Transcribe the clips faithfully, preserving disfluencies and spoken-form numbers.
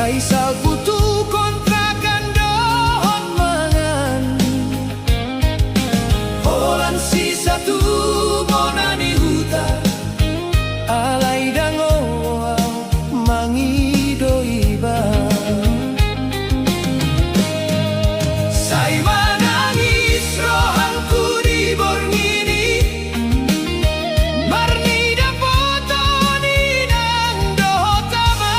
Ai salpu tu kontrakan dohot mangan. Holan sisa tu bona ni huta. Alai ndang olo au mangido iba. Sai manangis rohangku di borngin i. Marnida poto ni inang dohot amang.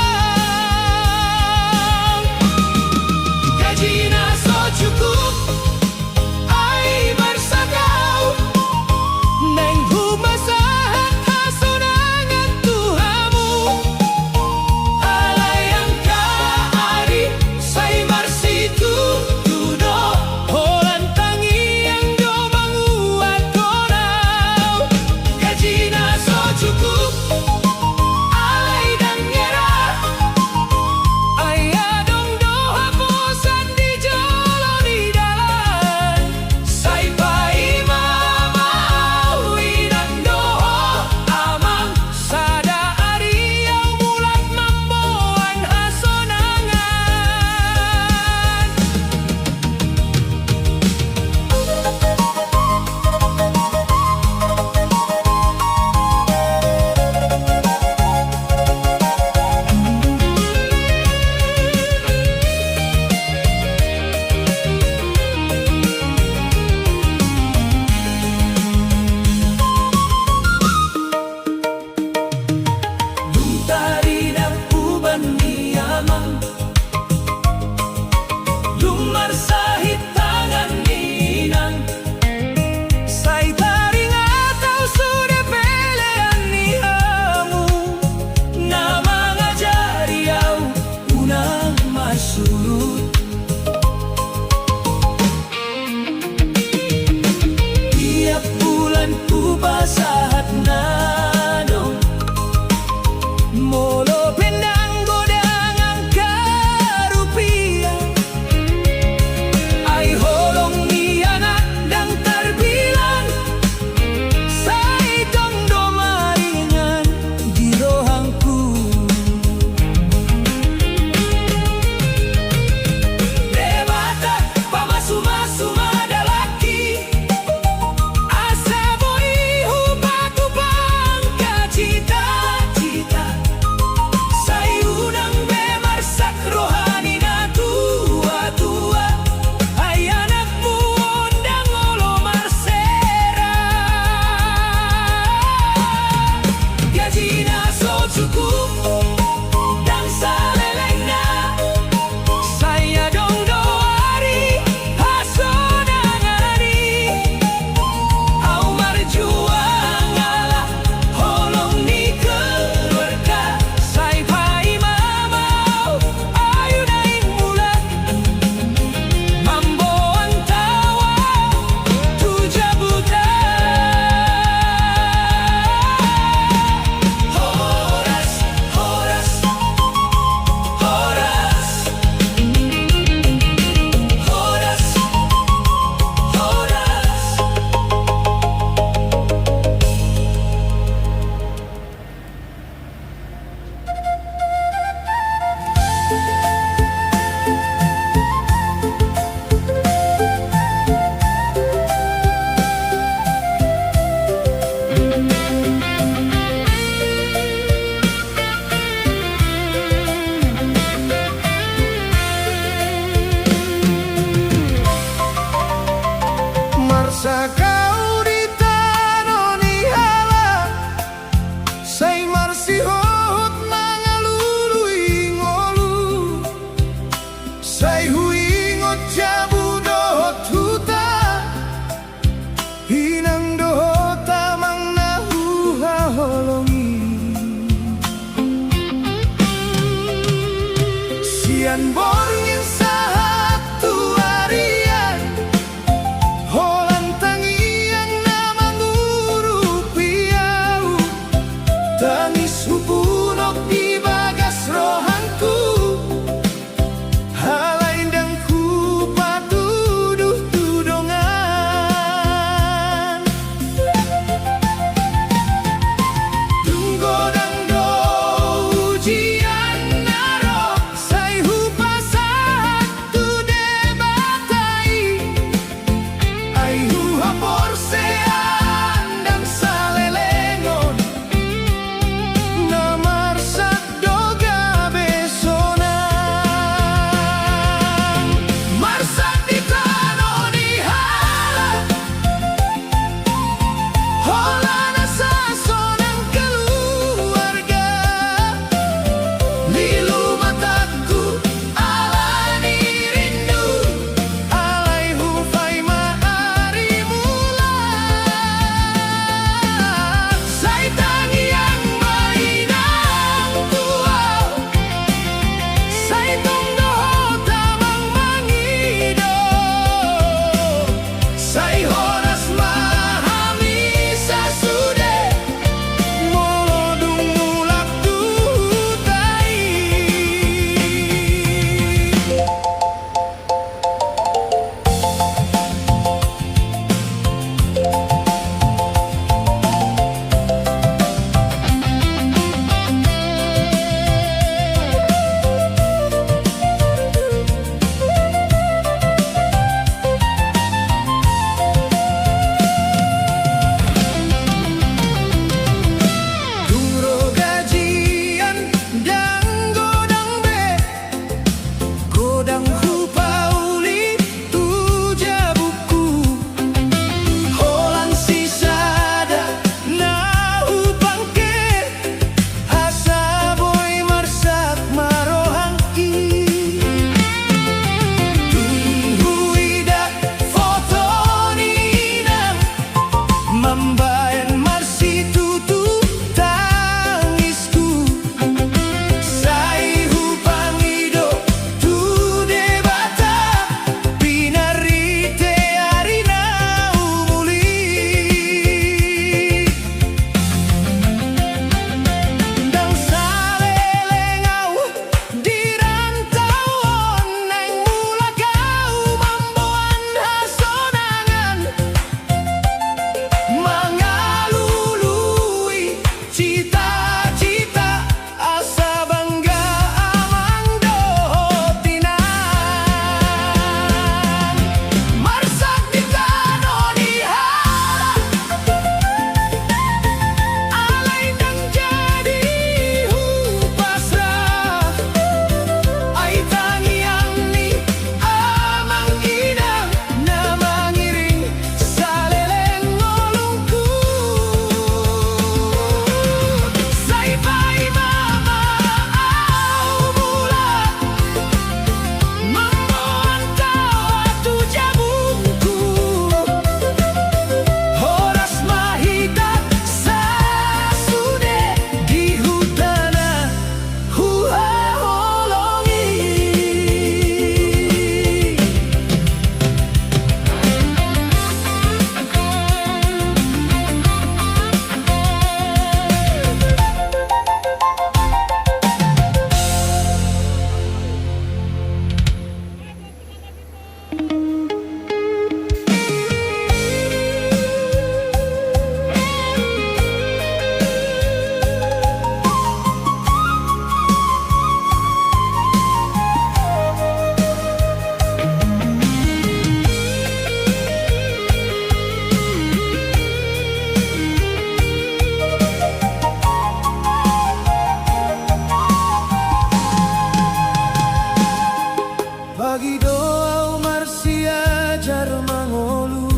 do ahu marsiajar mangolu,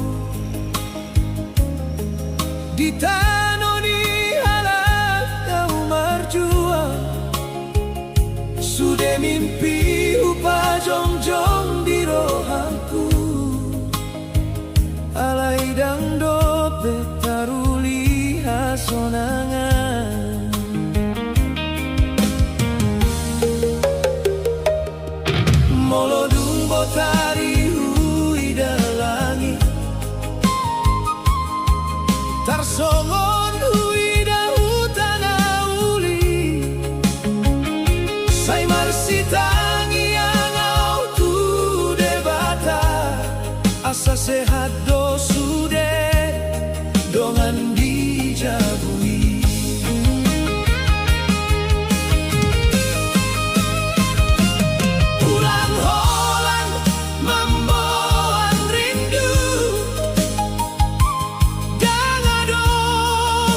di tano ni halak ahu marjuang. Sude mimpi hupajongjong di rohangku, alai ndang dope taruli hasonangan. Molo dung botari huida langit, tarsongon huida huta na uli, sai marsitangiang ahu tu Debata, asa sehat do sude dongan di jabu i. Ulang holan mamboan rindu, ndang adong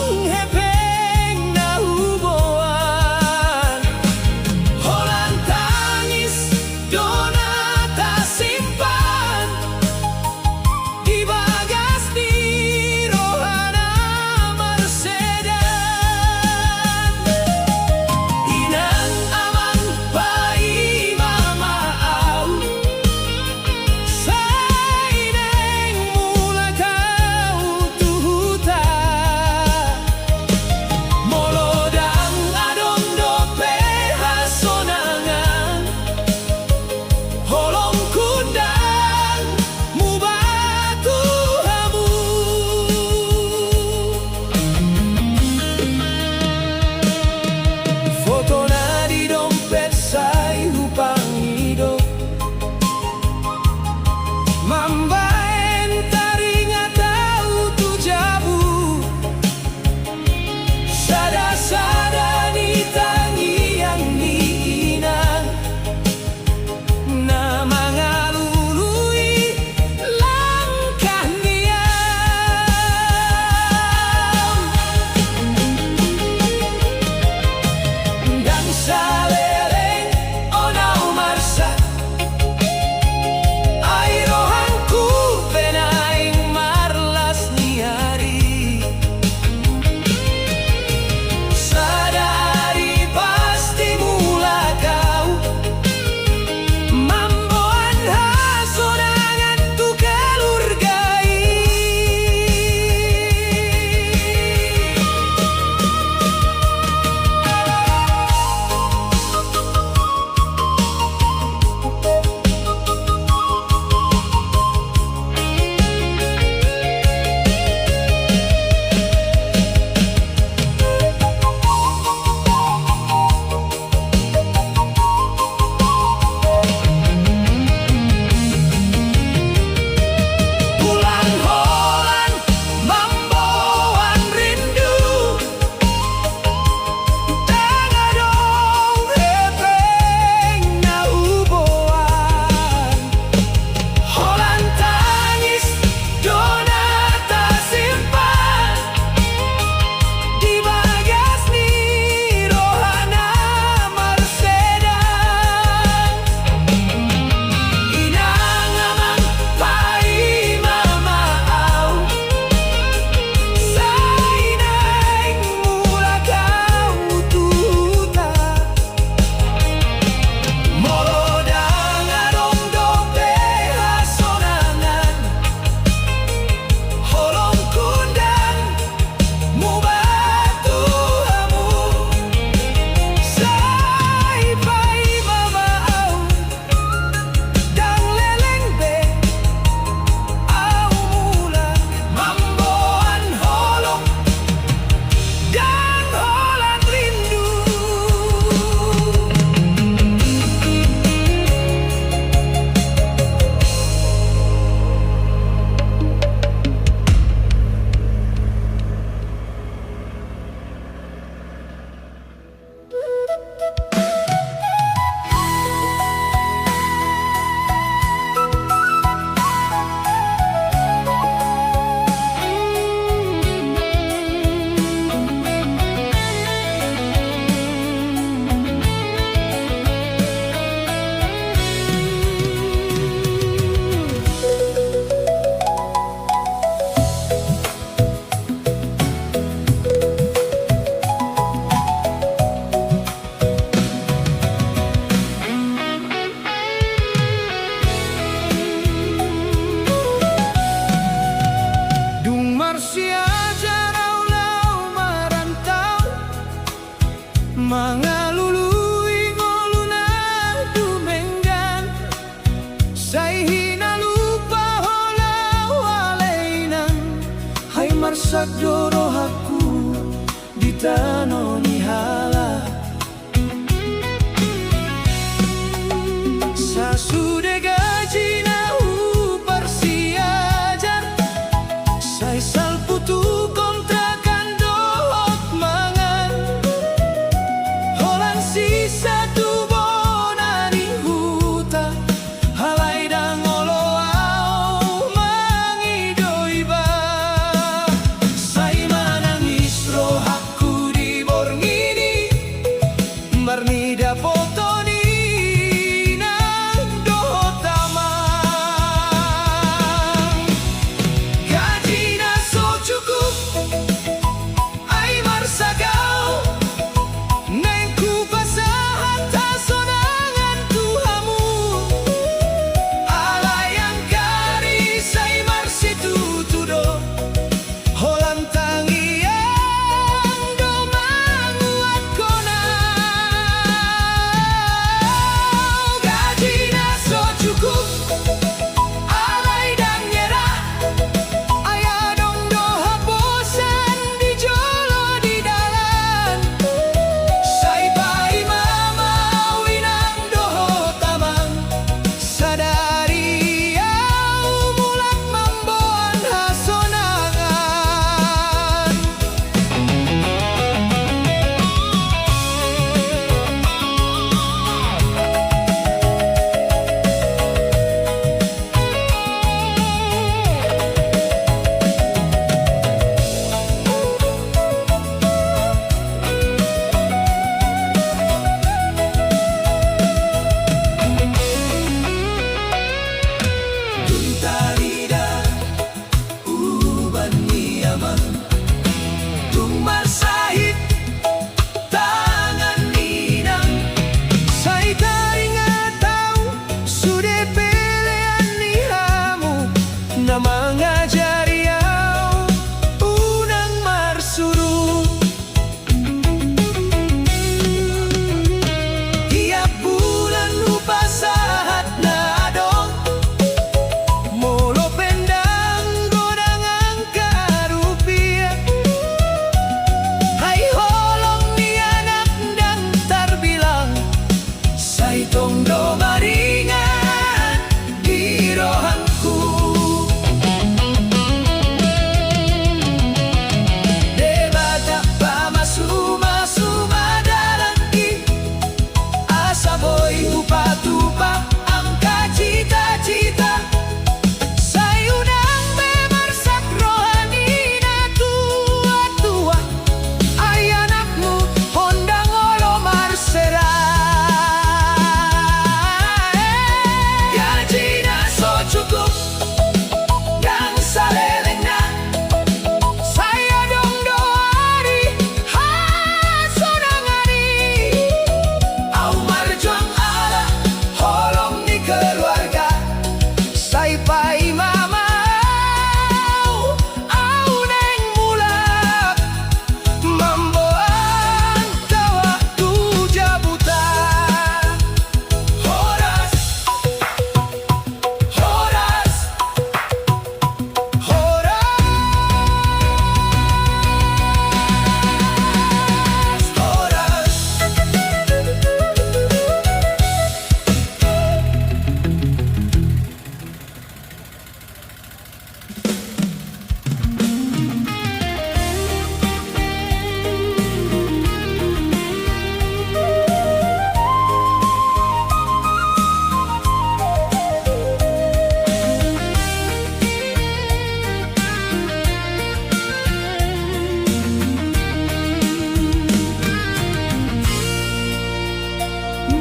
Sai hinalupa ho laho ale inang, ai marsak do rohangku di tano ni halak. Sasude gaji na huparsiajar, sai salpu tu kontrakan dohot mangan. Holan sisa tu bona ni huta, alai ndang olo au mangido iba. Sai manangis rohangku di borngin i, marnida dapoton ni inang dohot amang. Gaji na so cukup, ai marsak au, naeng hupasahat hasonangan tu hamu. Alai angka ari sai marsitutu do, holan tangiang do manguathon au. Gaji na so cukup, alai ndang jera, ai adong do haposan di jolo di dalan. Sai paima ma au inang dohot amang, sadari au mulak mamboan hasonangan. Dung tarida uban ni amang, dung marsahit tangan ni inang, sai taringot au sude pelean ni hamu na mangajari au unang marsuru. Tiap bulan hupasahat na adong, molo pe ndang godang angka rupiah, ai holong ni anak ndang tarbilang, sai tong do maringan di rohangku. Debata pamasumasu ma dalan i, asa boi hupatupa angka cita-cita. Sai unang be marsak roha ni na tua-tua, ai anakmu on ndang olo marsera. Gaji na so cukup, ndang salelengna, sai adong do ari hasonangan i. Au marjuang ala holong ni keluarga, sai paima ma au, au naeng mulak mamboan tawa tu jabuta. Horas, horas, horas, horas.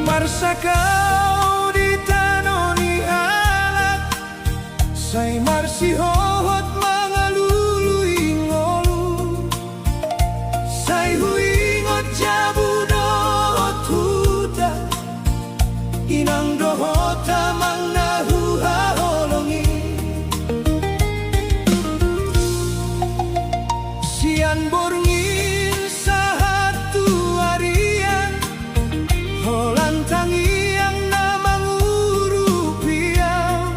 Marsak au di tano ni halak, sai marsihohot mangalului ngolu. Sai huingot jabu dohot huta, inang dohot amang na huhaholongi. Sian borngin sahat tu arian, holan tangiang na mangurupi au.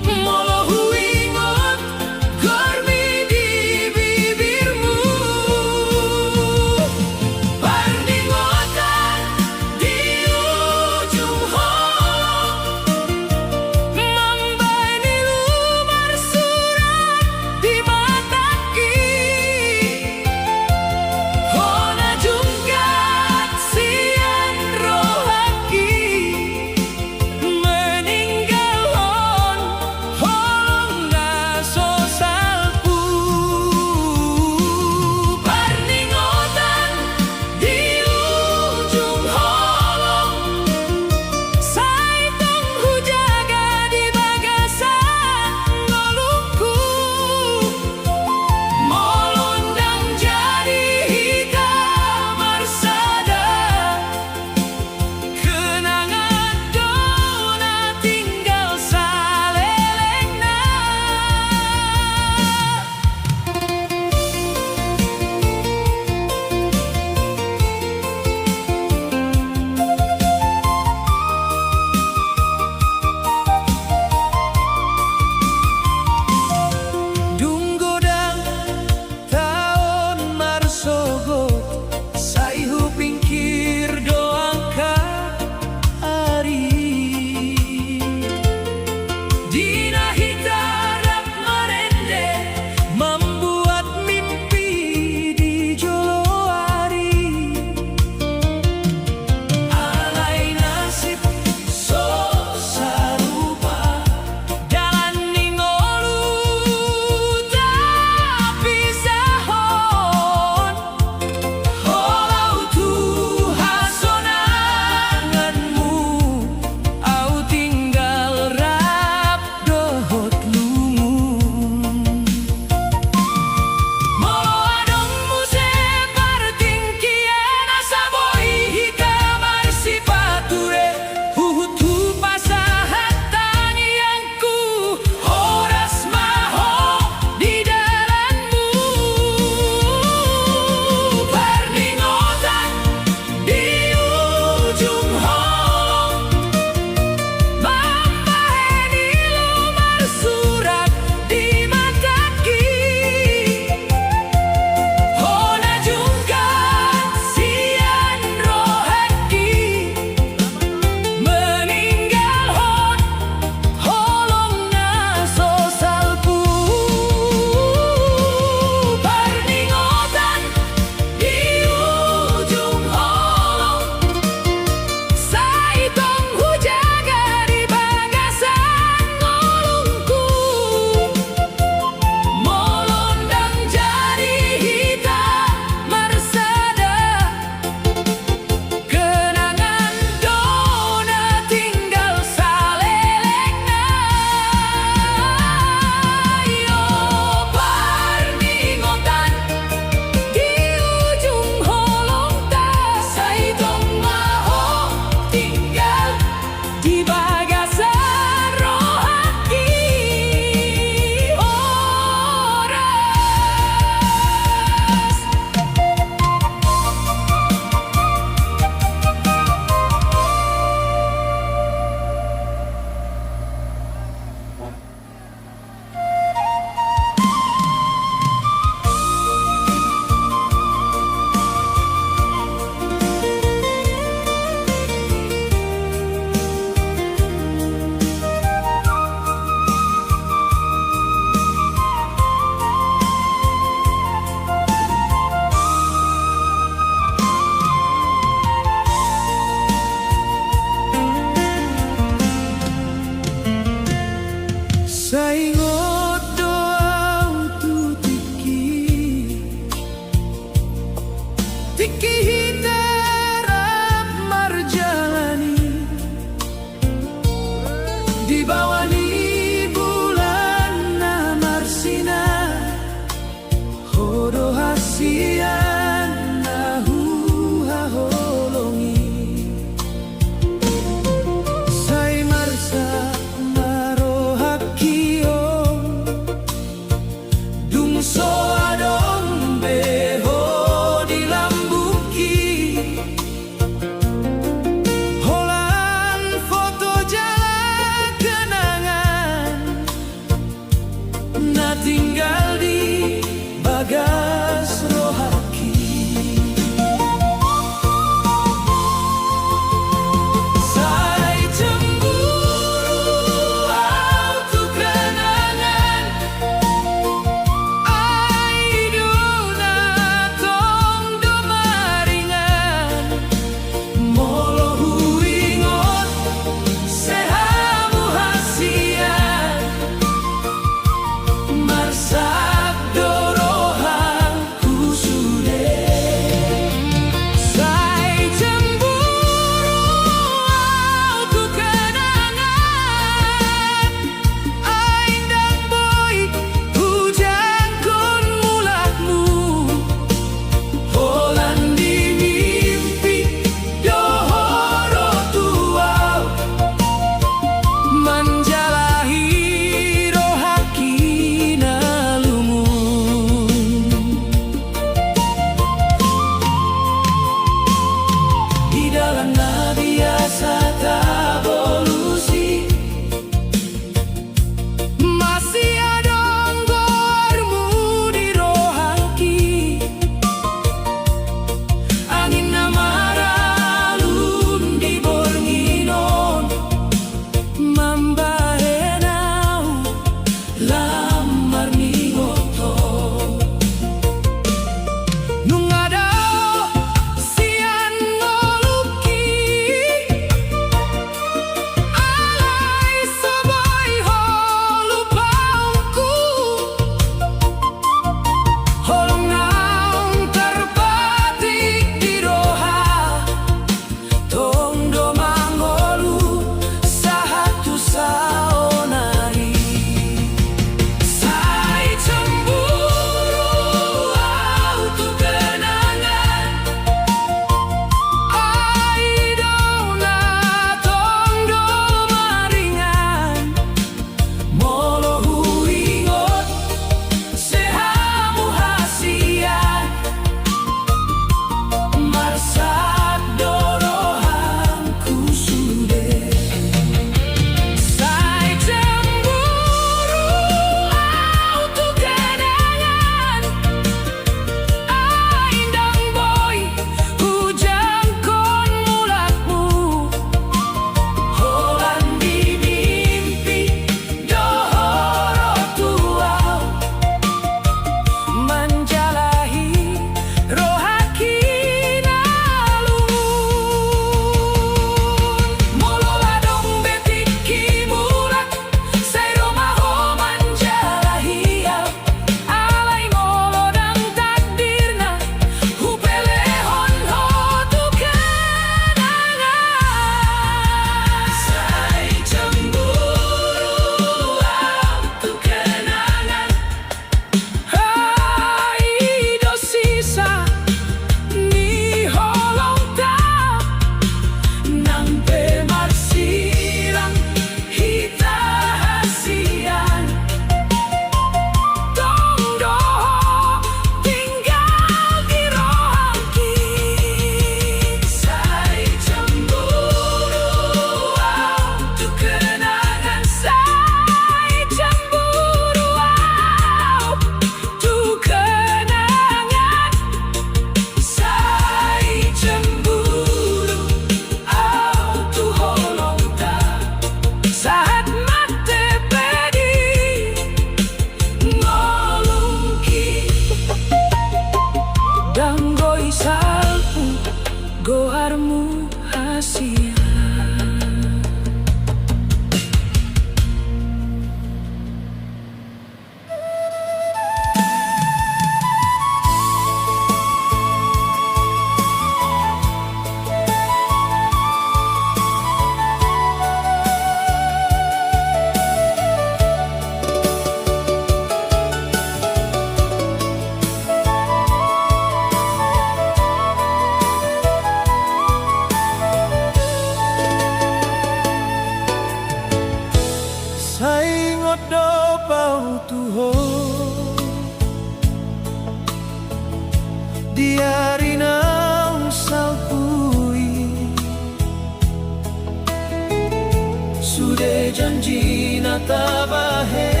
Sude janji na tabahen,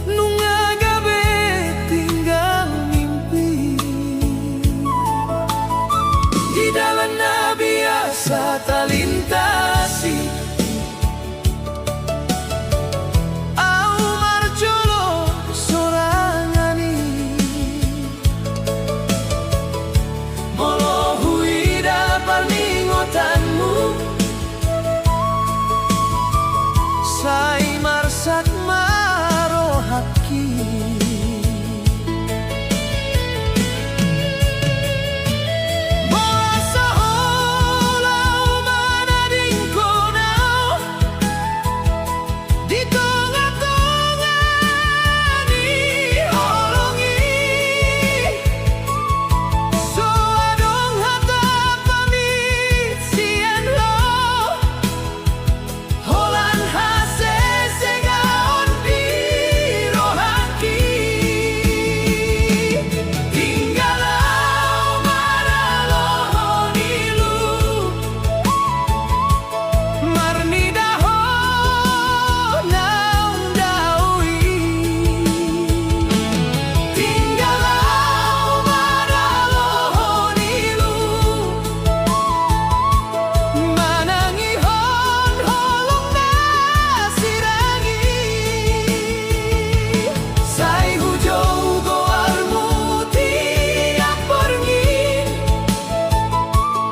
nunga gabe tinggal mimpi. Di dalan na biasa talintasi, ahu marjolo sorangan i. Molo huida parningotanmu, sai marsat ma rohangki. Boasa holan manadingkon ahu di tongatonga ni holong i? So adong hata pamit sian ho, holan hasesegaon di rohangki. Tinggal ahu maralohon ilu, marnida ho naung dao i. Tinggal ahu maralohon ilu, manangihon holong na sirang i. Sai hujou goarmu tiap borngin,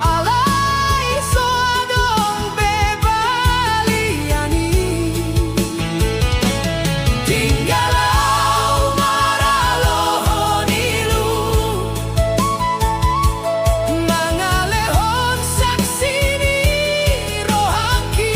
alai so adong be balian i. Tinggal ahu maralohon ilu, mangalehon saksi ni rohangki.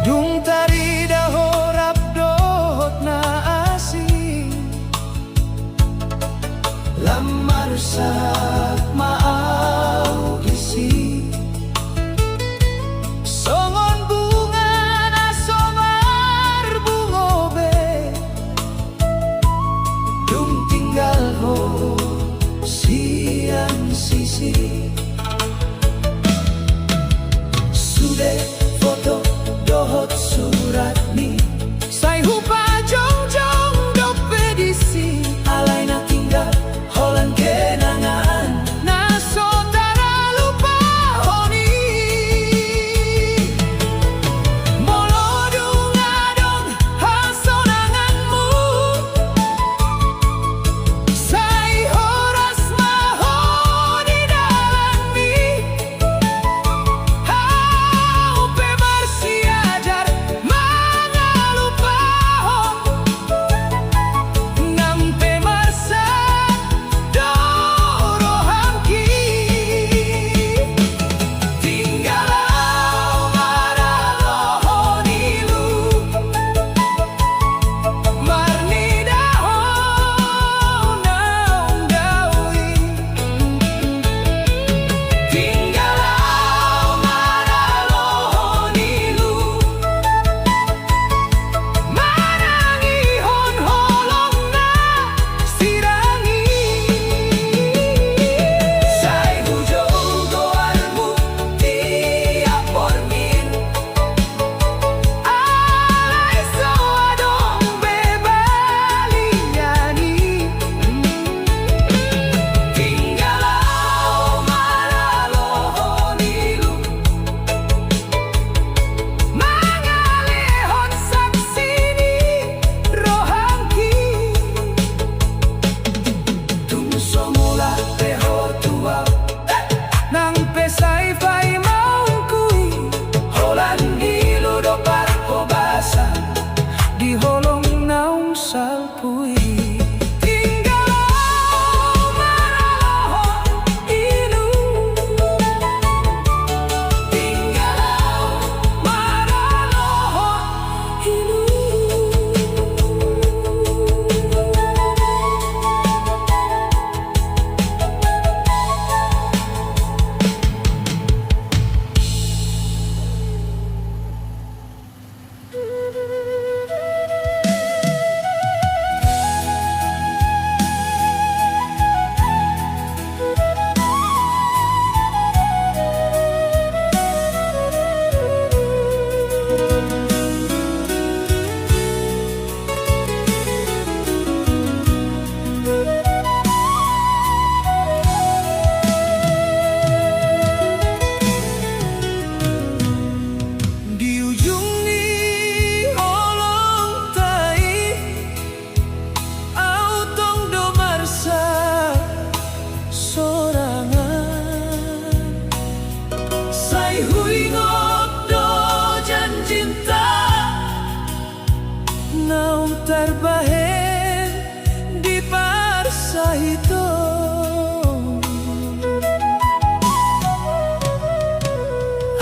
Dung tarida ho rap dohot na asing, lam marsat ma ahu disi. Songon bunga na so marbungo be, dung tinggal ho sian sisi. Sude foto dohot suratmi, sai hupajongjong dope disi. Alai na tinggal holan kenangan, na so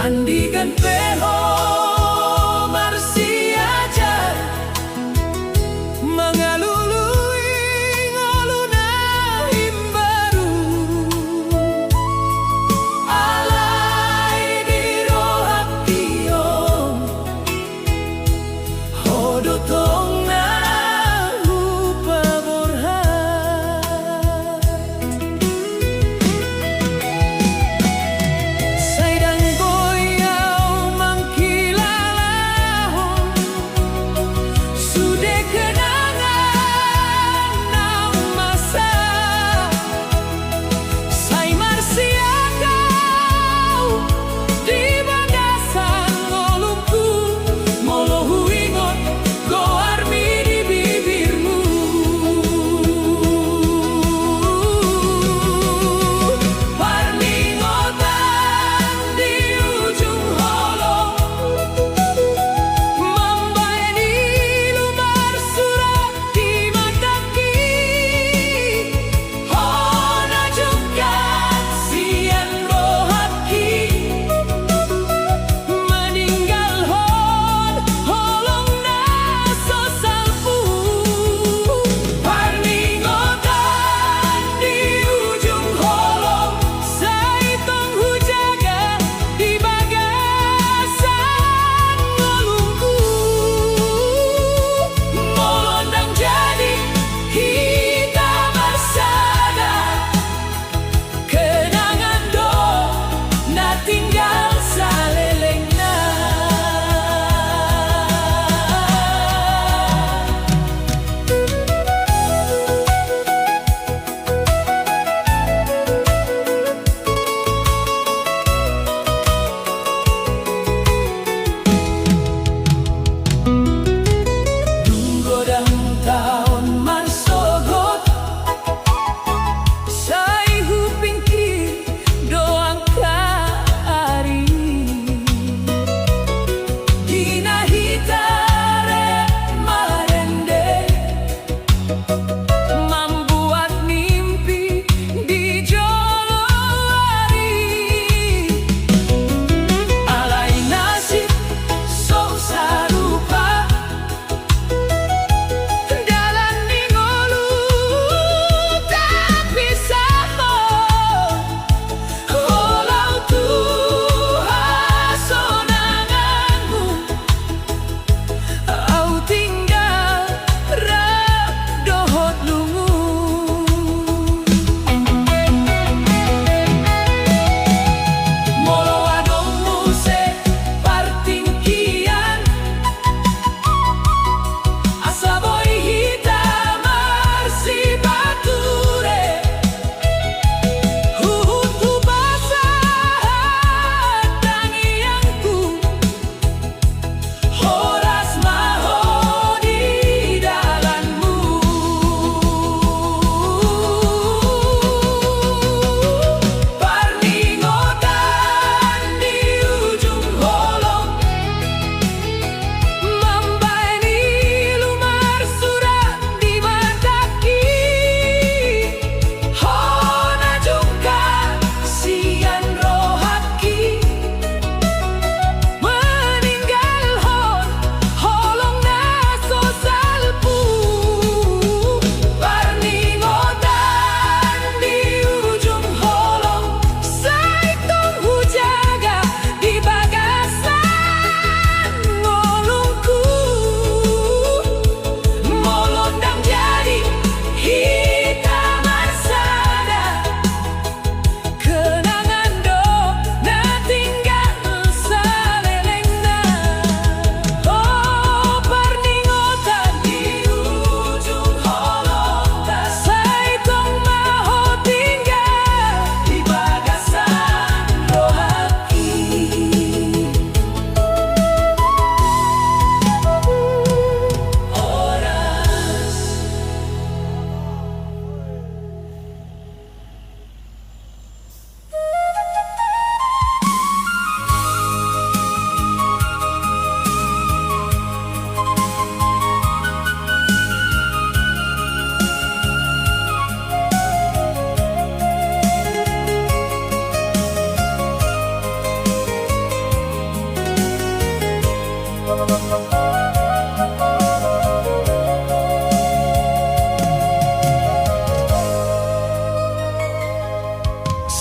Andigan pe ho marsiajar mangalului ngoluna imbaru. Alai di rohangki on, ho do tong na hupaborhat. Sai ndang boi au mangki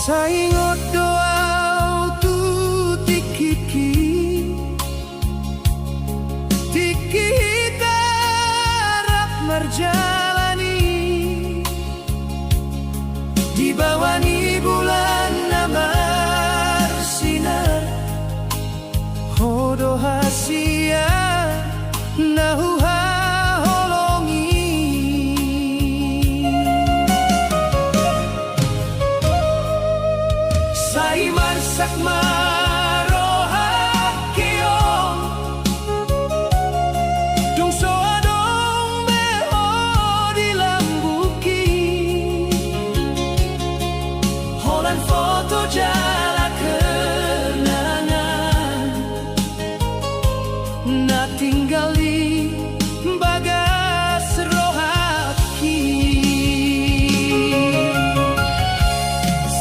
Sai ingot do au tu tingkingki, tingki hita rap marjalani. Di bawah ni bulan na marsinar, ho do hasian na huhaholongi. Sai marsak ma rohangki on, dung so adong be ho di lambungki. Holan foto jala kenangan na tinggal di bagas rohangki.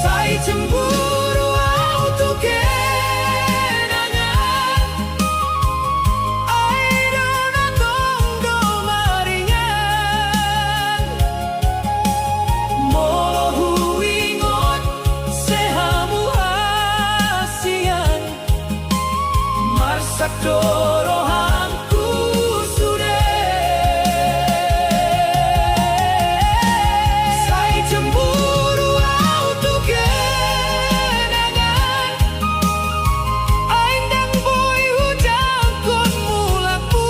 Sai cemburu au tu kenangan, ai do na tong do maringan. Molo huingot se hamu hasian, marsak do rohangku sude. Sai cemburu au tu kenangan, ai ndang boi hujangkon mulakmu.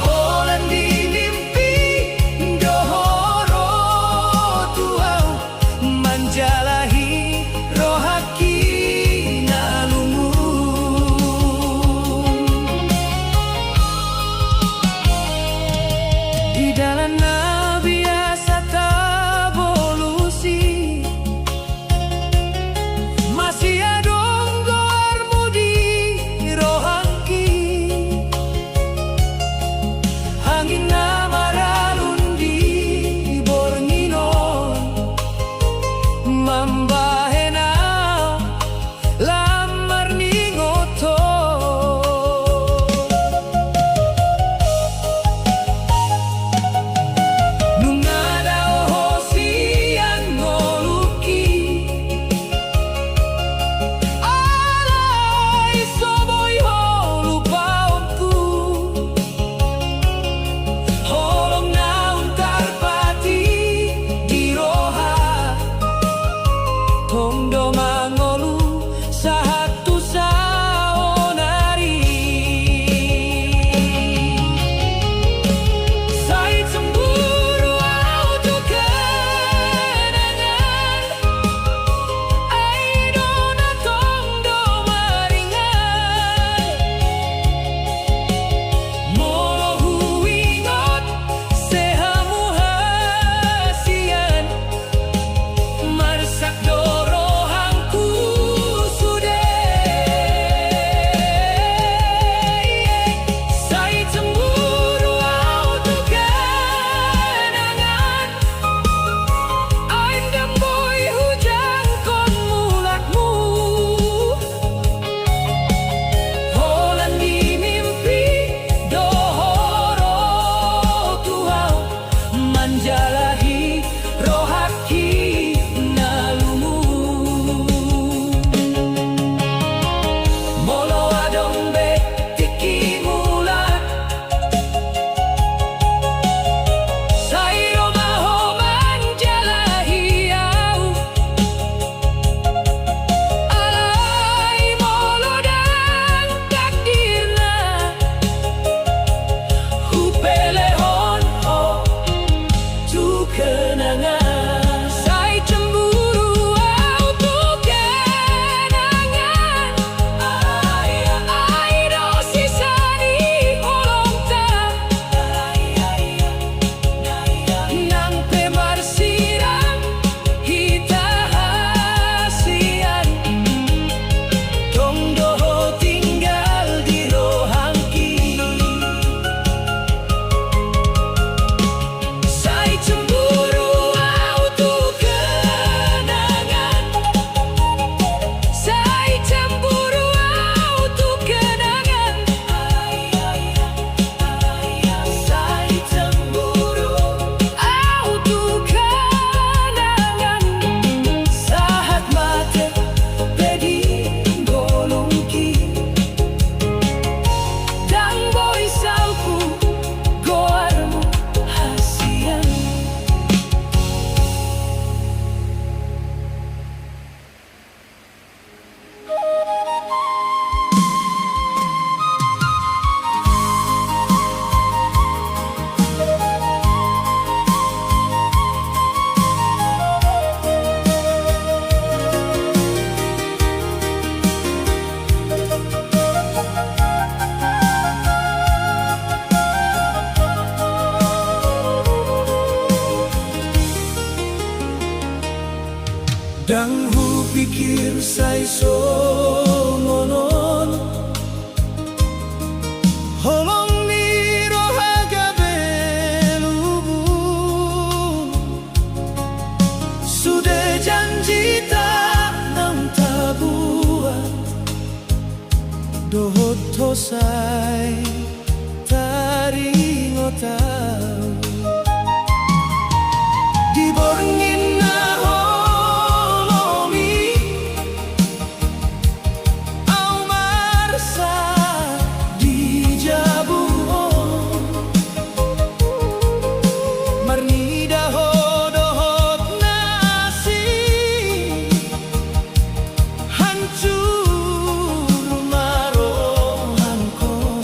Holan di mimpi do ho ro tu au, manjalahi rohangki na lungun. Di dalan na biasa tabolusi, masih adong goarmu di rohangki. Angin na maralun di borngin on mambahen au lam marningot ho. Nunga dao ho sian ngolungki, alai so boi ho lupaonku. Holong naung tarpatiti di roha, tong do mangolu sahat tu saonari. Sai cemburu au tu kenangan, ai do na tong do maringan. Molo huingot se hamu hasian, marsak do rohangku sude. Sai cemburu au tu kenangan, ai ndang boi hujangkon mulakmu. Holan di mimpi do ho ro tu au, manjalahi rohangki na lungun. Molo adong be tingki mulak, sai ro ma ho manjalahi au. Alai molo ndang takdirna, hupelehon ho tu Ndang hupikir sai songon on. Holong ni roha gabe lubu. Sude janjita naung tabuat dohot ho sai taringot au. Di borngin na holom i au marsak di jabu on. Marnida ho dohot na asing, hancur ma rohangkon.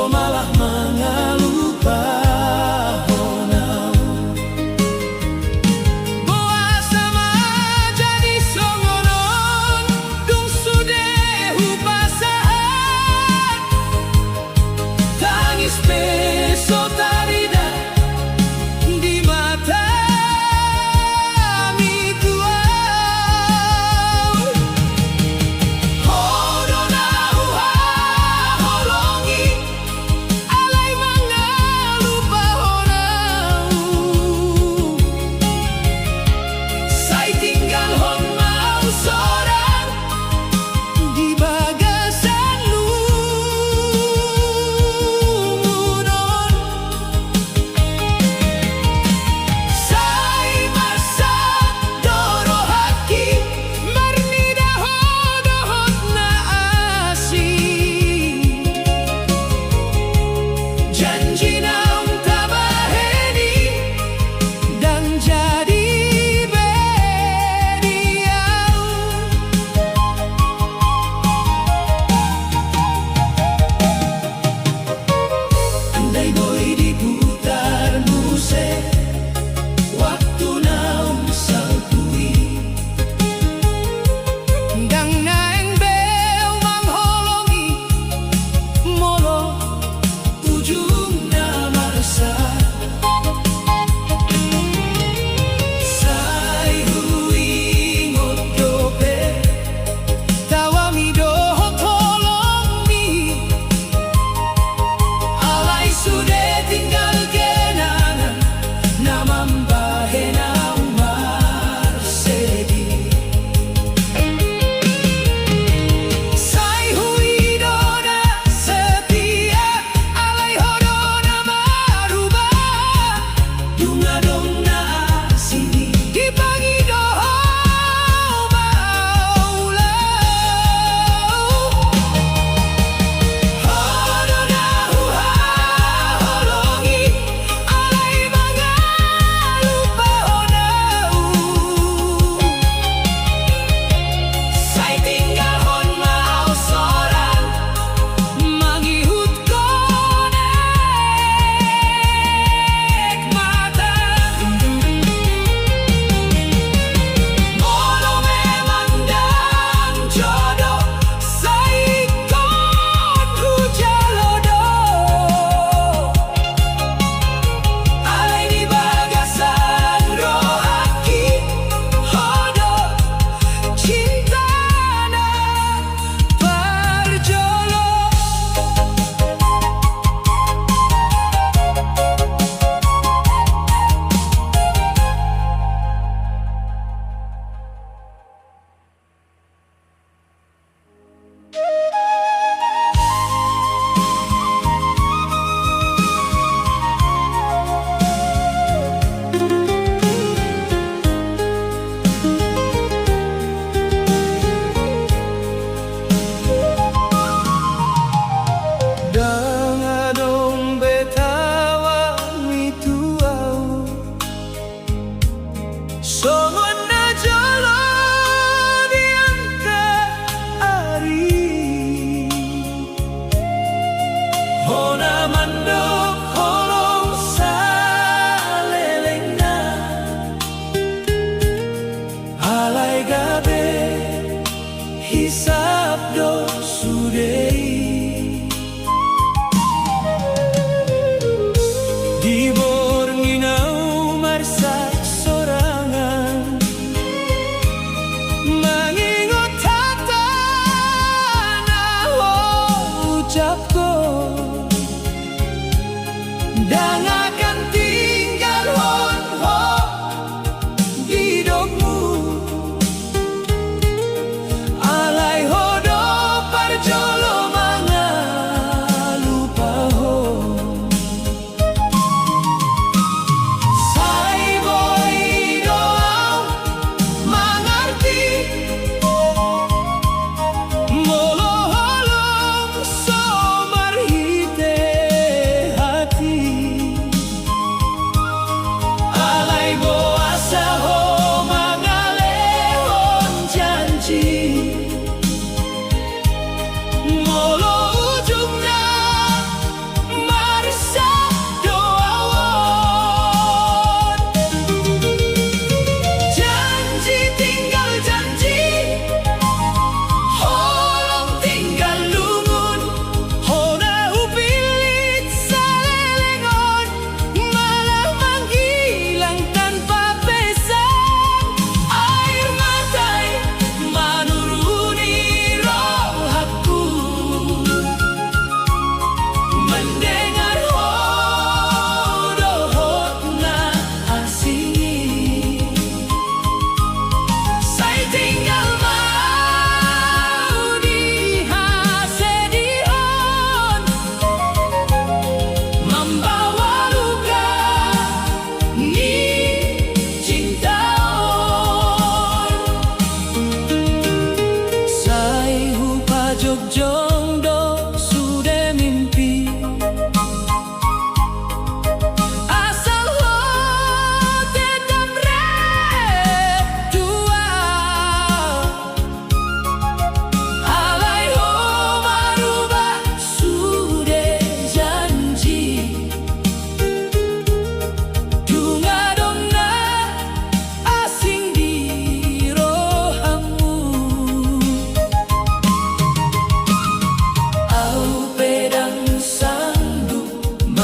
Malah mangalupahon au. Boasa ma jadi songon on, dung sude hupasahat, tangis pe so tarida di matamu tu au. Ho do na huhaholongi, alai mangalupahon au. Sai tinggalhon ma au sorang di bagasan lumun on.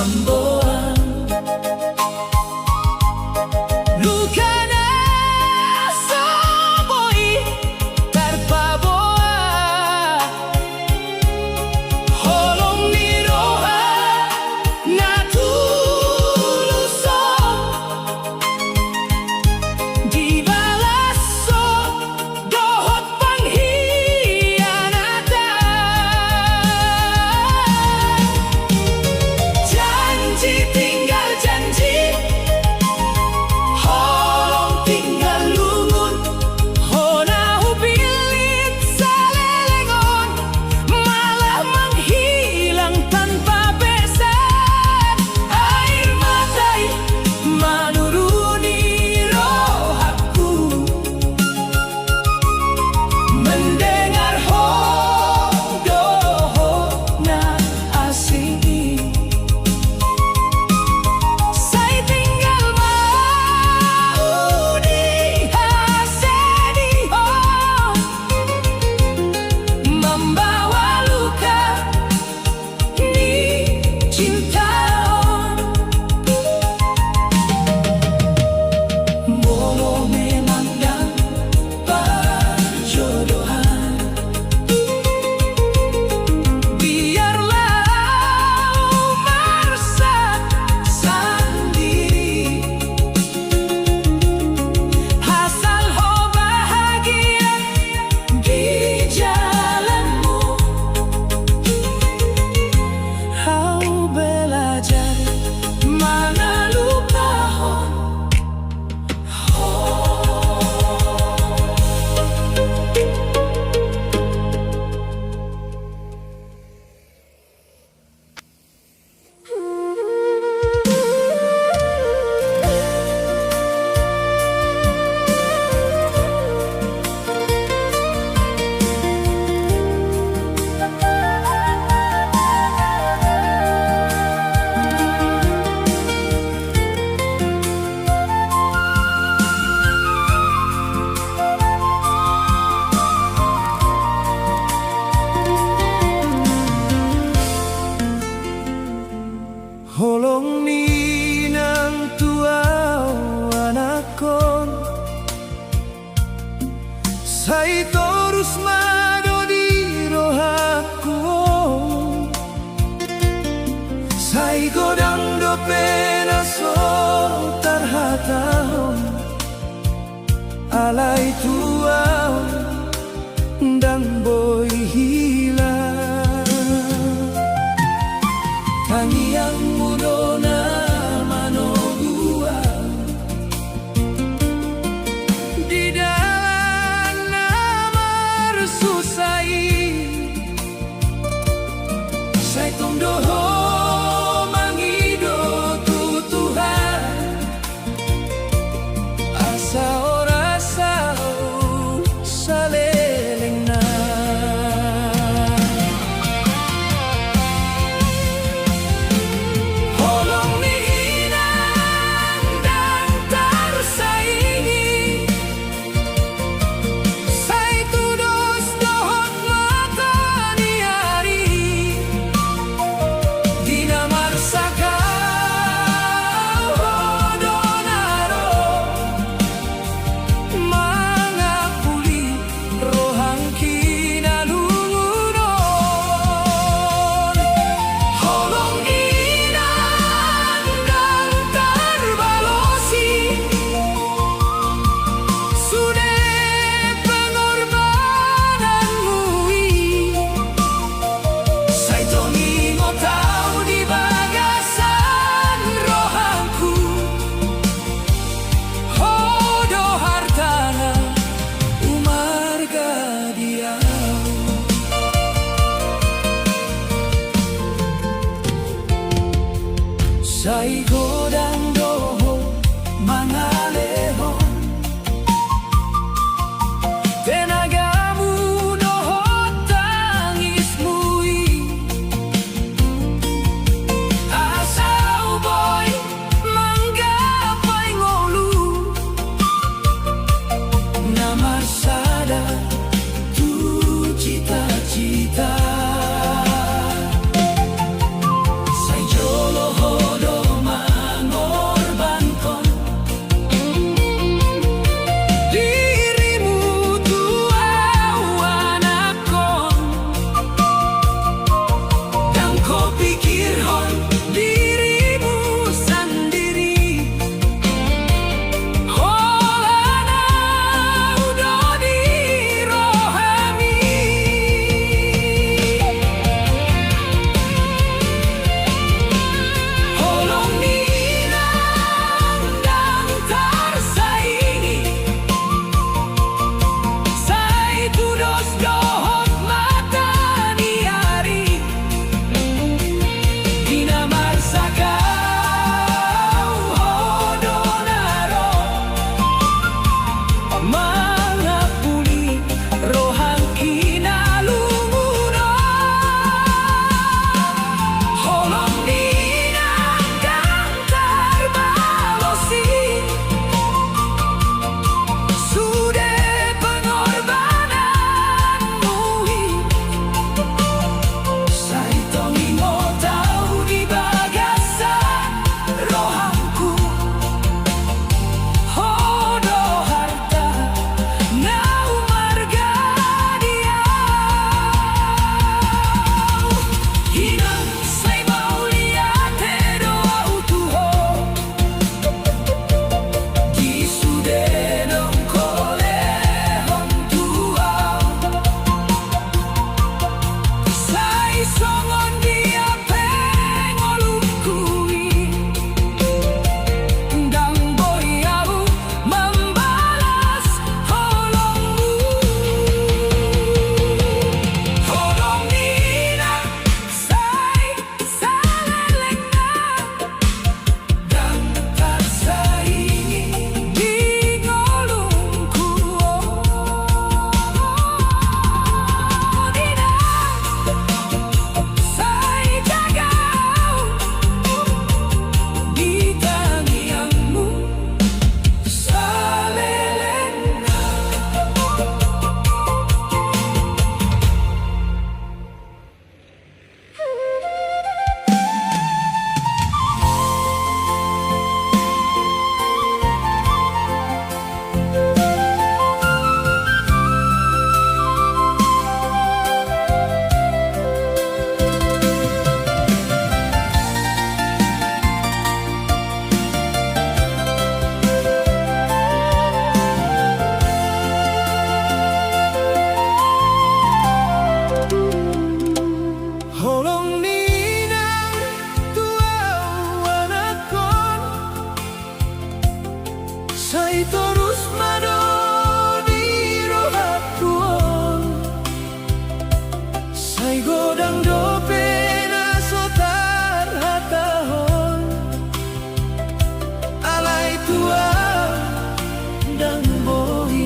Boa. Luka na so boi tarpaboa. Holong ni roha na tulus on. Dibalas on dohot pengkhianatan. Janji tinggal janji, holong tinggal lungun. Hona hupillit saleleng on, malah menghilang tanpa pesan. Air mata i manuruni rohangku mendengar ho dohot na asing i. Sai tinggal ma hu di hasedihon, membawa luka ni cinta on. Molo memang ndang parjodohan, biarlah au marsak sandiri. Asal ho bahagia di jalanmu. Au belajar mangalupahon ho. Holong ni inang tu au anakkon, sai torus ma do di rohangku on. Sai godang dope na so tarhatahon, alai tu au ndang boi hilang. Tangiangmu do na manogu au di dalan na marsusa i. Sai tong do ho mangido tu Tuhan, asa horas au salelengna. Holong ni inang ndang tarsaingi. Sai tudos dohot mata ni ari, di na marsak au ho do na ro mangapuli rohangki na lungun on. Holong inang ndang tarbalosi sude pengorbananmu i. Sai tong ingot au di bagasan rohangku, ho do harta na umarga di au. Sai godang do ho mangalehon tenagamu dohot tangismu i, asa au boi manggapai ngolu na marsada tu cita-cita. Sai jolo ho Torus ma do di rohangku on. Sai godang dope na so tarhatahon. Alai tu ahu ndang boi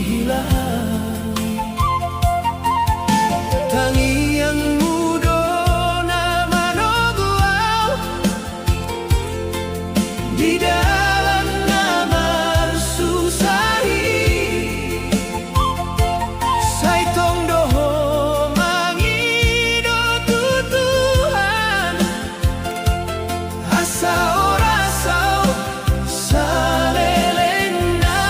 hilang. Tangiangmu do na manogu ahu di dalan na marsusah i. Sai tong do ho mangido tu Tuhan, asa horas ahu salelengna.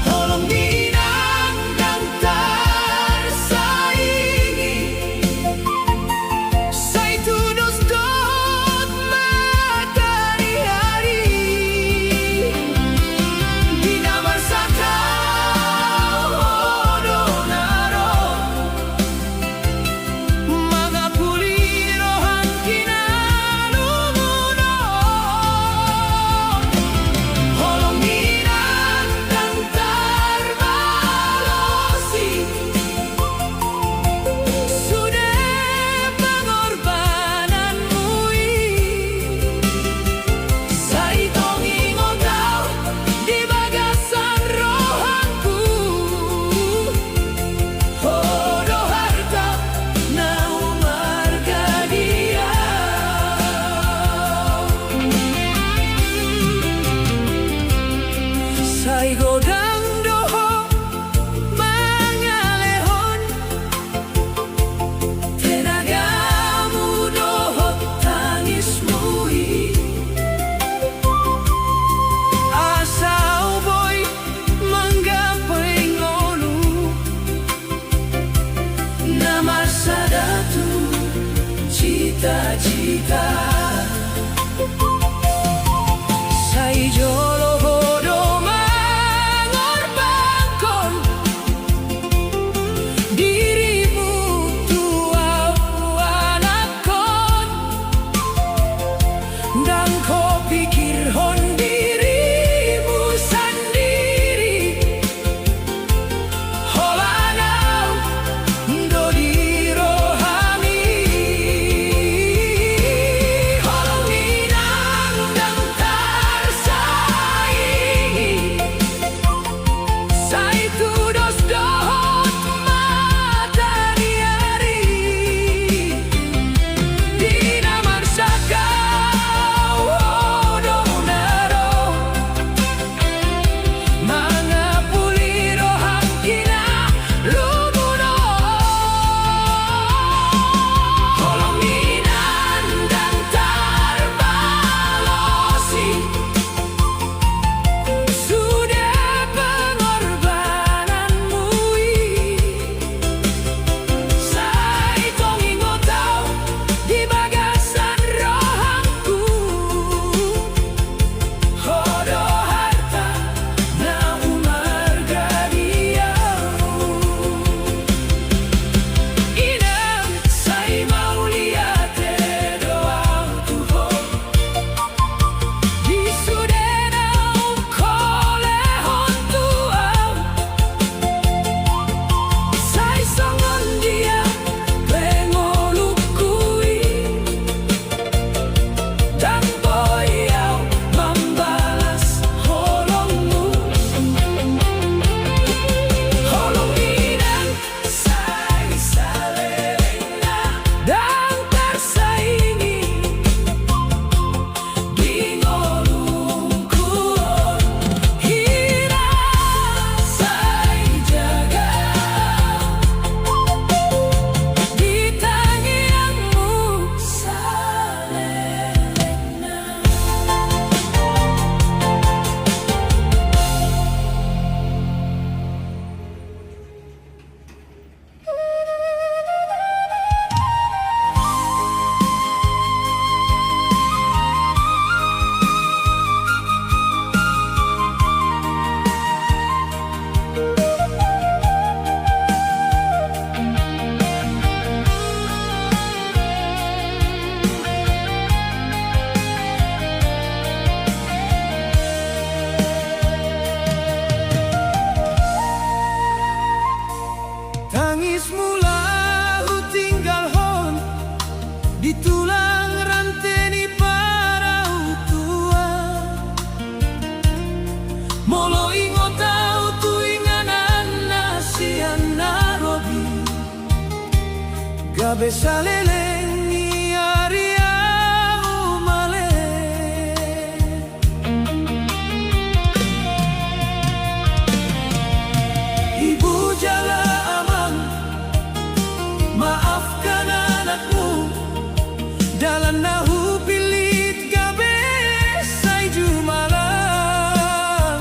Holong ni na ndang tarsaingi, sai tudos dohot mata ni ari. Di na marsatahon, Ho do na ro mangapuli rohangki na lungun on. Holong ni na ndang tarbalos i, sude pangorbananmu i. Sai tong ingot ahu di bagasan rohangku, Ho do harta na umarga di ahu. Sai godang do ho mangalehon tenagamu dohot tangismu i, asa ahu boi manggapai ngolu na marsada tu cita-cita. Sai jolo ho do mangorbanhon dirimu tu ahu anakkon, ndang ho pikirhon dirimu sandiri. Holan ahu do di rohami. Tulang rante ni parautua. Molo ingot au tu inganan na sian na robi, gabe saleleng ni ari au male. Ibu jala amang, maafkan anakmu. Dalan na hupillit gabe sai jumalang,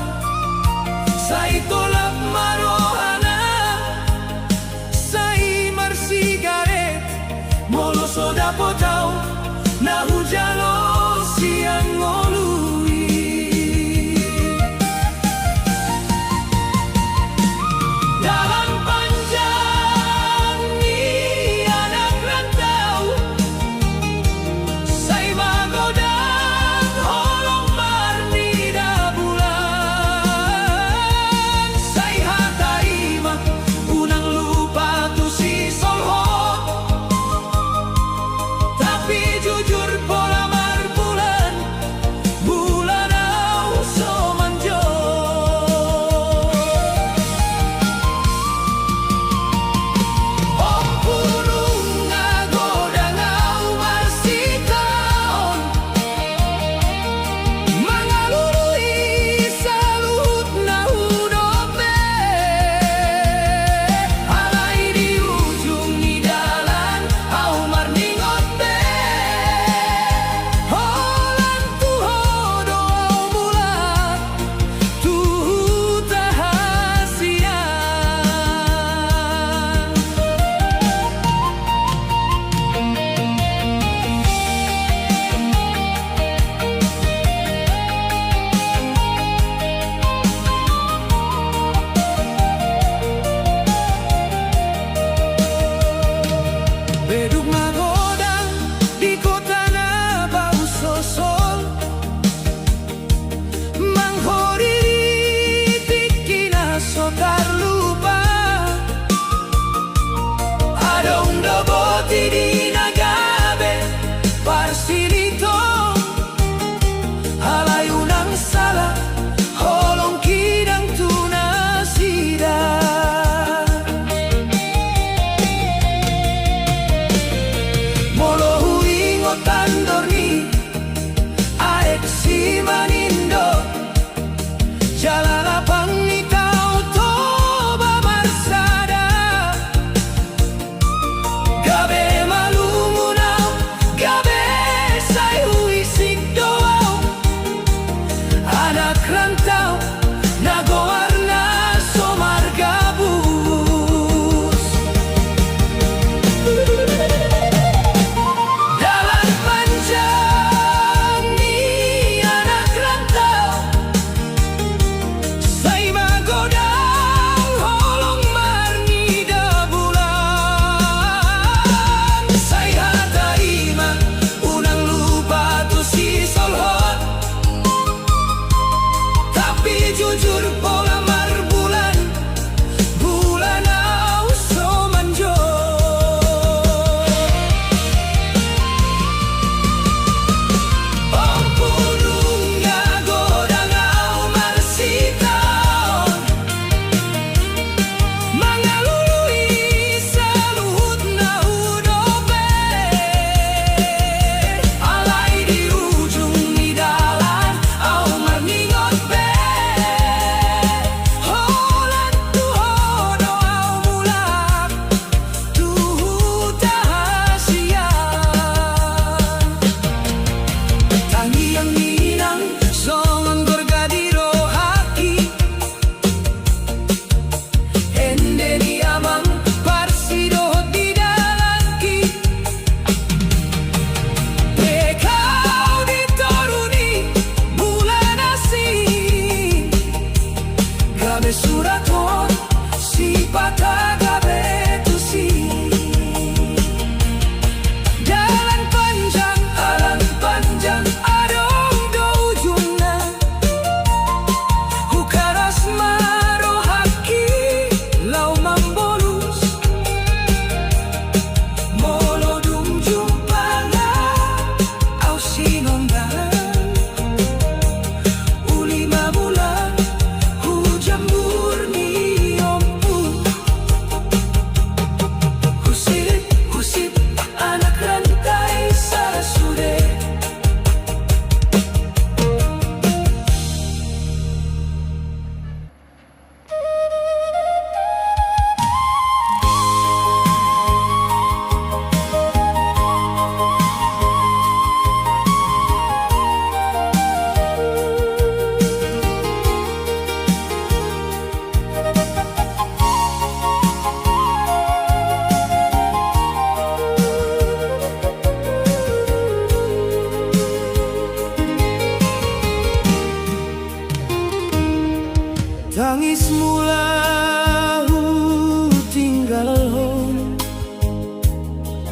sai tolap ma rohana, sai marsigaret. Molo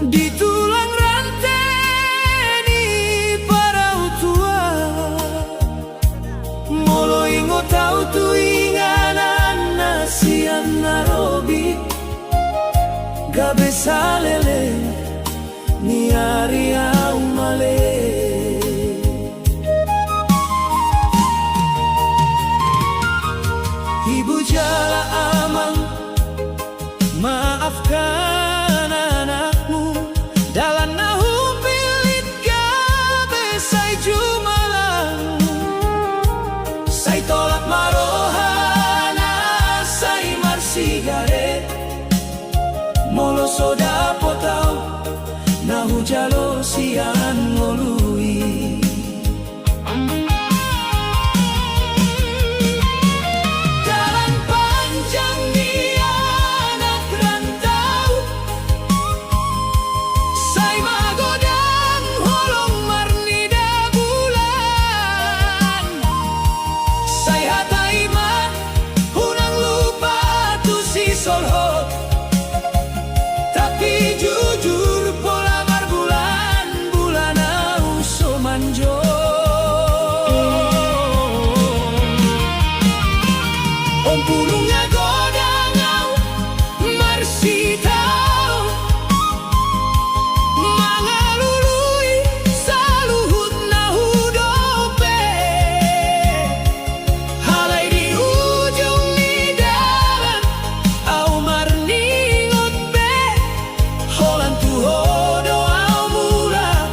Di tulang rante ni parau tua, molo ingot au tu inganan na sian na robi, gabe saleleng ni ari au male. Ibu jala amang, maafkan anakmu, dalan na hupillit gabe sai jumalang, sai tolap ma rohana, sai marsigaret. Molo so dapot au na hujalo sian ngolu i. Dalan panjang ni anak rantau, sai magodang holong marnida bulan, sai hata i ma, unang lupa tu sisolhot. Tapi jujur pola marbulan-bulan au so manjou. Ompung nunga godang au marsitaon, mangalului saluhut na hudope. Alai di ujung ni dalan au marningot be, holan tu ho do au mulak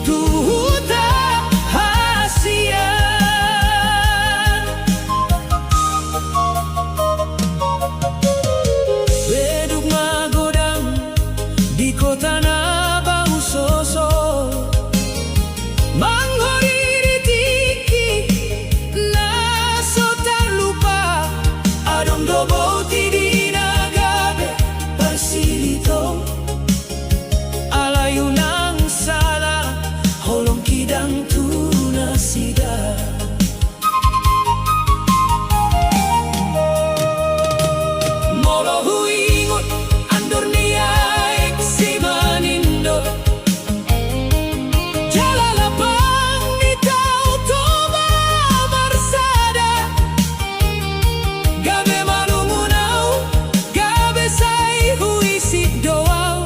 tu huta hasian. Beduk magodang di kota na bau soso, manghori di tingki na so tarlupa, adong do boti di na gabe parsiliton. Alai unang sala holong kidang tu nasida. Molo huingot andor ni aek Simanindor, jala lapang ni Tao Toba marsada, gabe malungun au, gabe sai huisik do au.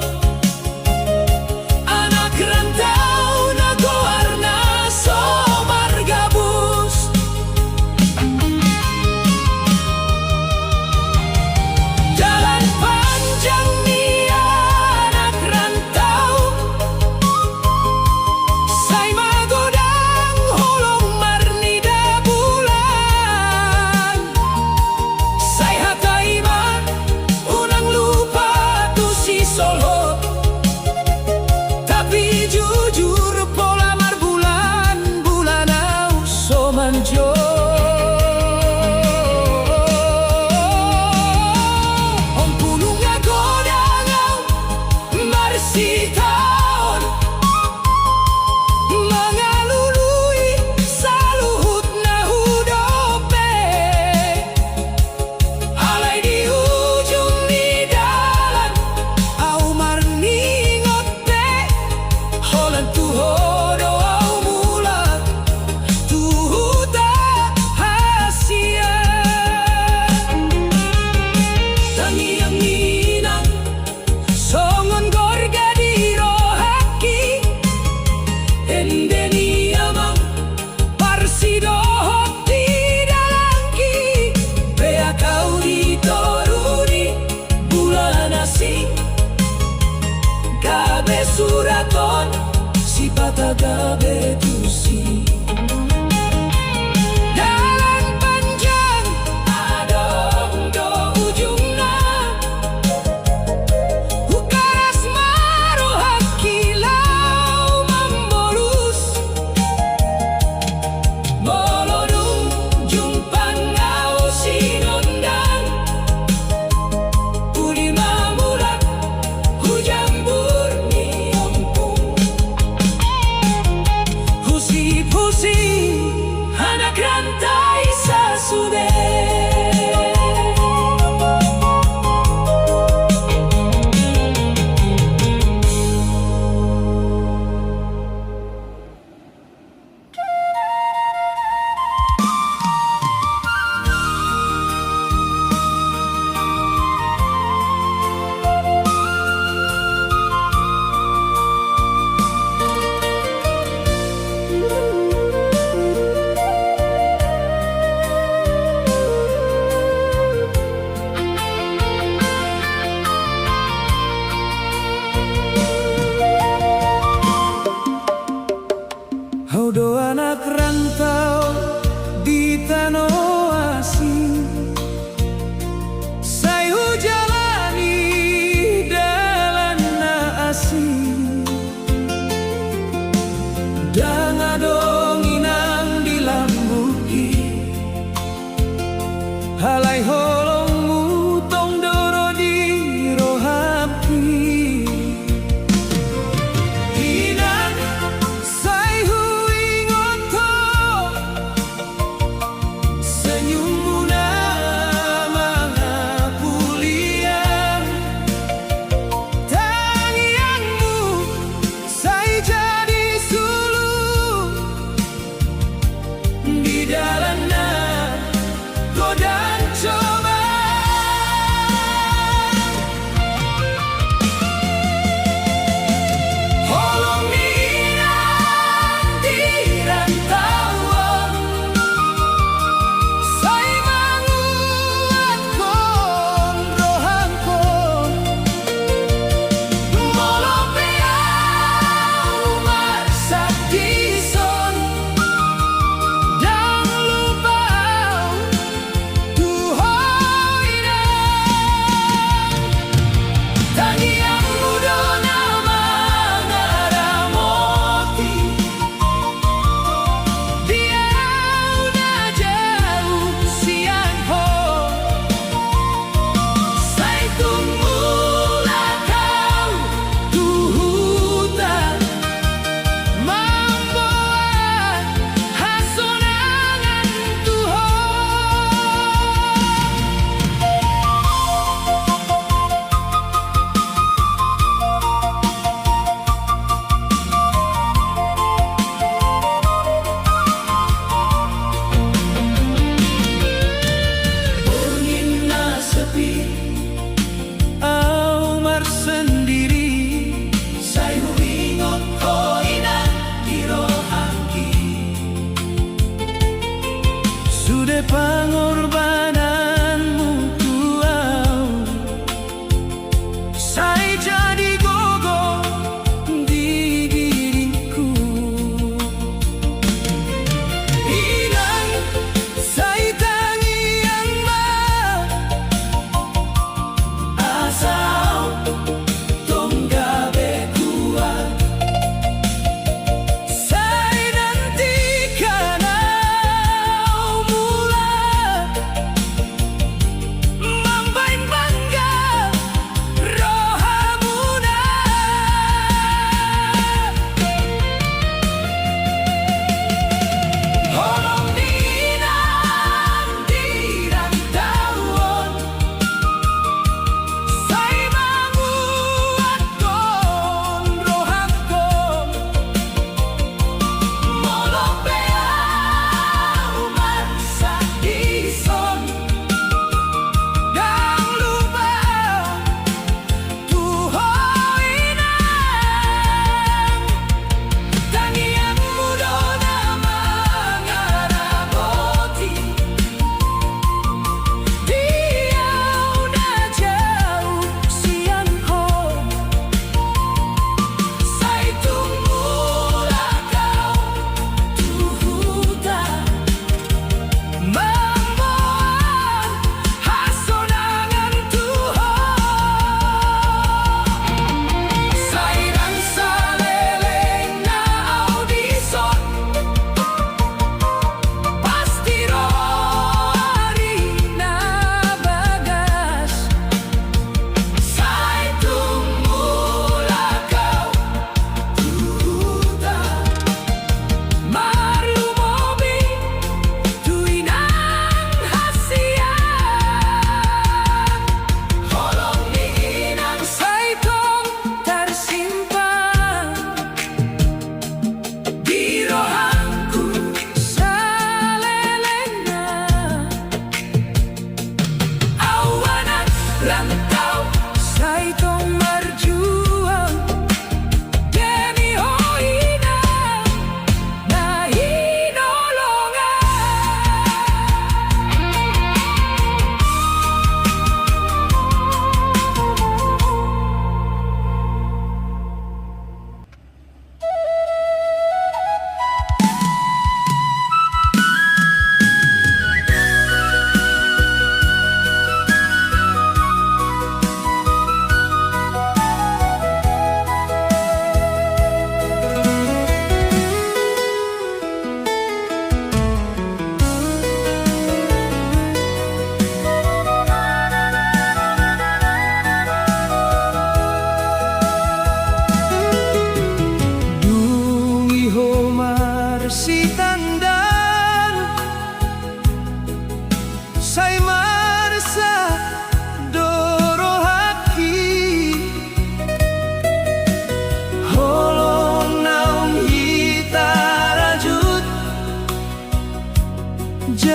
Anak rantau na goarna so margabus. Dalan panjang ni anak rantau, sai magodang holong marnida bulan, sai hata i ma, unang lupa tu sisolhot. Tapi jujur pola marbulan-bulan au so manjou. Ompung nunga godang au marsitaon, mangalului saluhut na hudope. Alai di ujung ni dalan au marningot be, holan tu ho do au mulak tu huta hasian. Tangiang ni inang songon gorga di rohangki, ende ni amang parsidohot di dalangki, beak au di toru ni bulan asing, gabe suraton sipata gabe tusi. Dalan panjang adong do ujungna, hukaras ma rohangki laho mamolus. Molo dung jumpang au sinondang, uli ma mulak hu jambur ni ompung. Husip-husip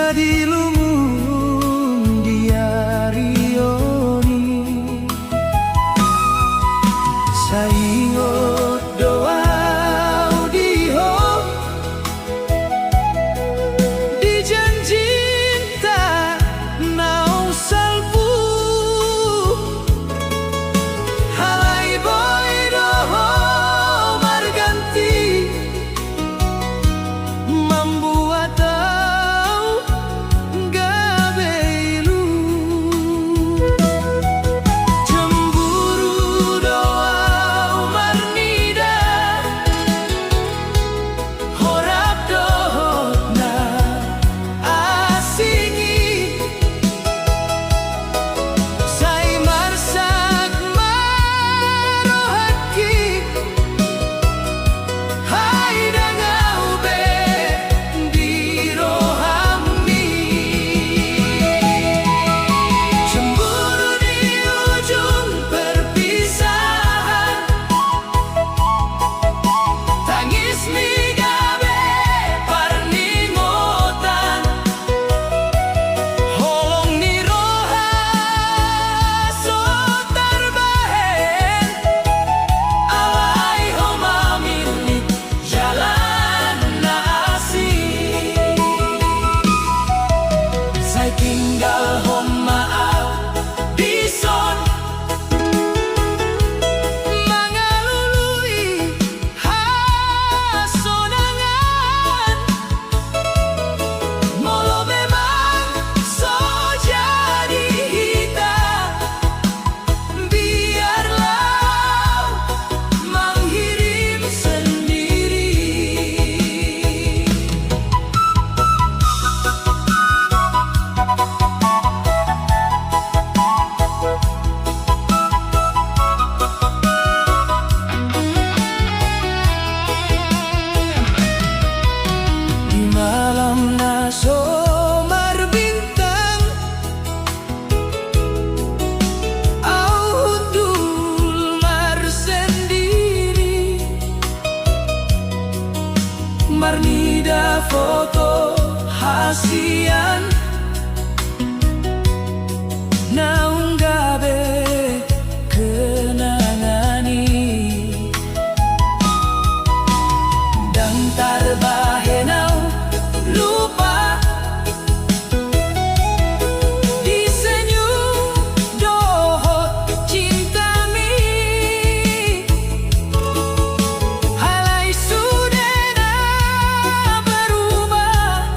Dilumum di ari on i, sai ingot do au di ho, di janjinta naung salpu. Alai boi do ho marganti, mambuat au gabe ilu. Cemburu do au marnida, ho rap dohot na asing i, sai marsak ma rohangki, ai ndang au be di rohami. Cemburu di ujung perpisahan, tangismi gabe parningotan. Holong ni roha so tarbahen, alai ho mamillit jalan na asing. Sai tinggalhon ma au dison, mangalului hasonangan. Molo memang so jadi hita, biarlah au manghirim sendiri. Di malam na so marbintang, au hundul marsendiri, marnida foto hasian naung gabe kenangan i. Ndang tarbahen au lupa di senyum dohot cintami. Alai sude na berubah,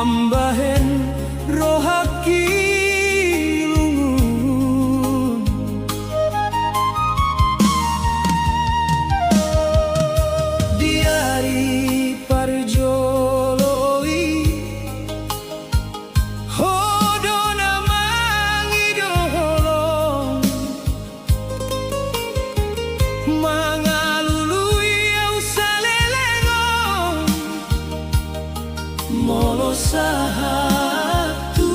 Bahen rohangki lungun di ari parjolo i. Ho do na mangido holong, mangalului au saleleng on. Molo sahat tu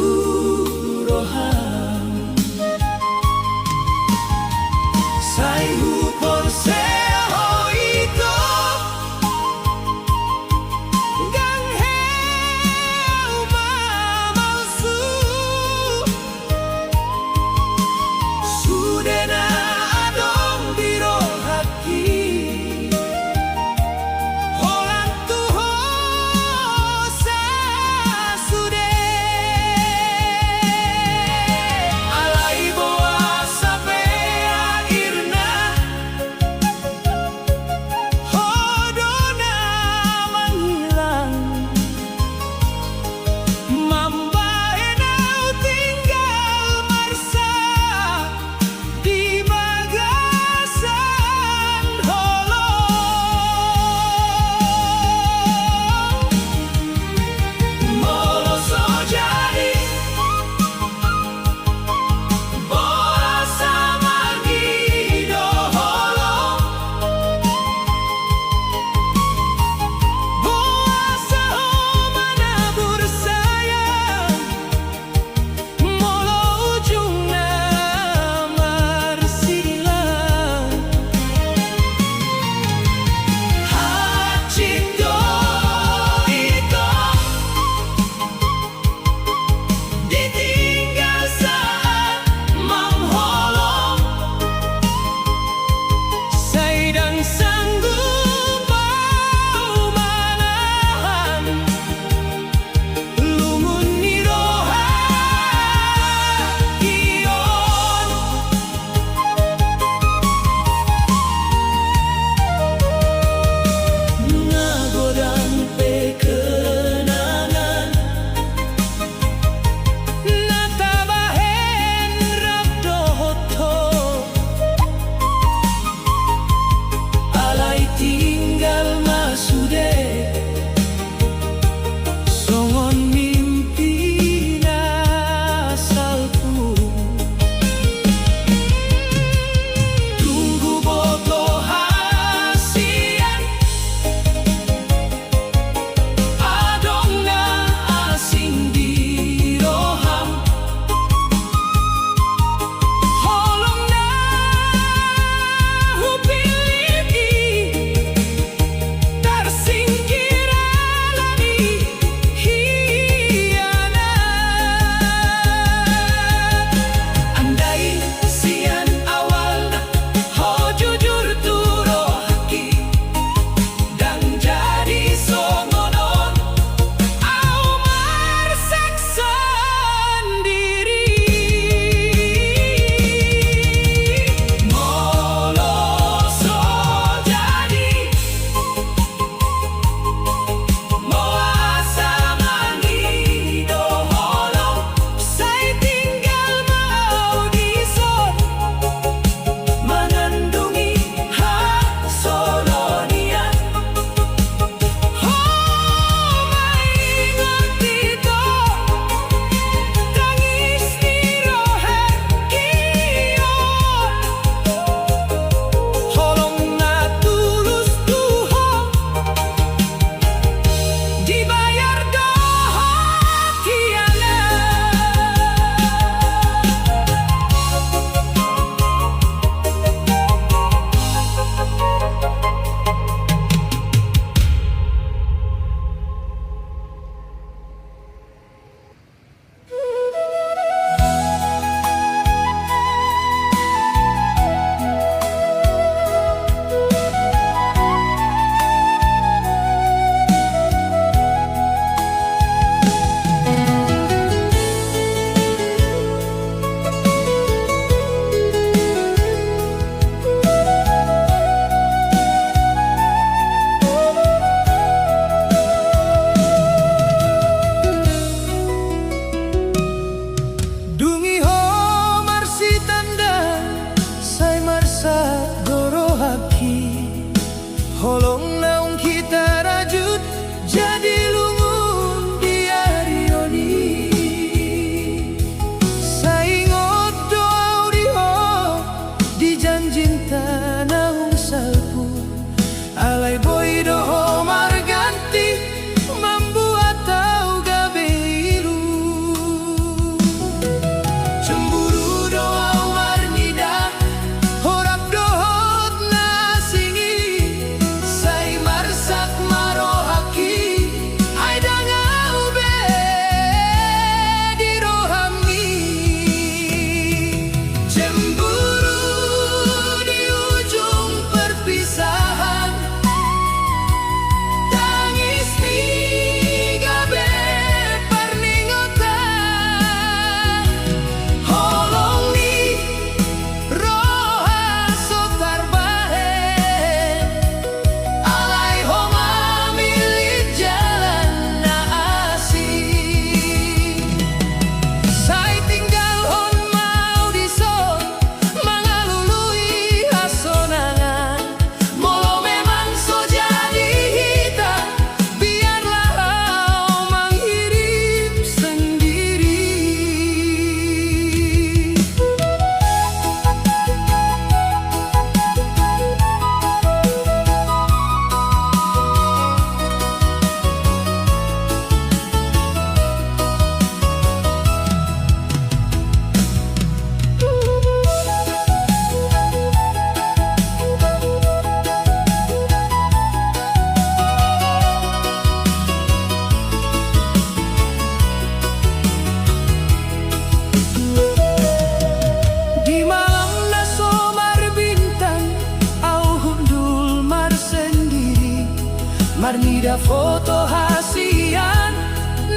Marnida foto hasian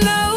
na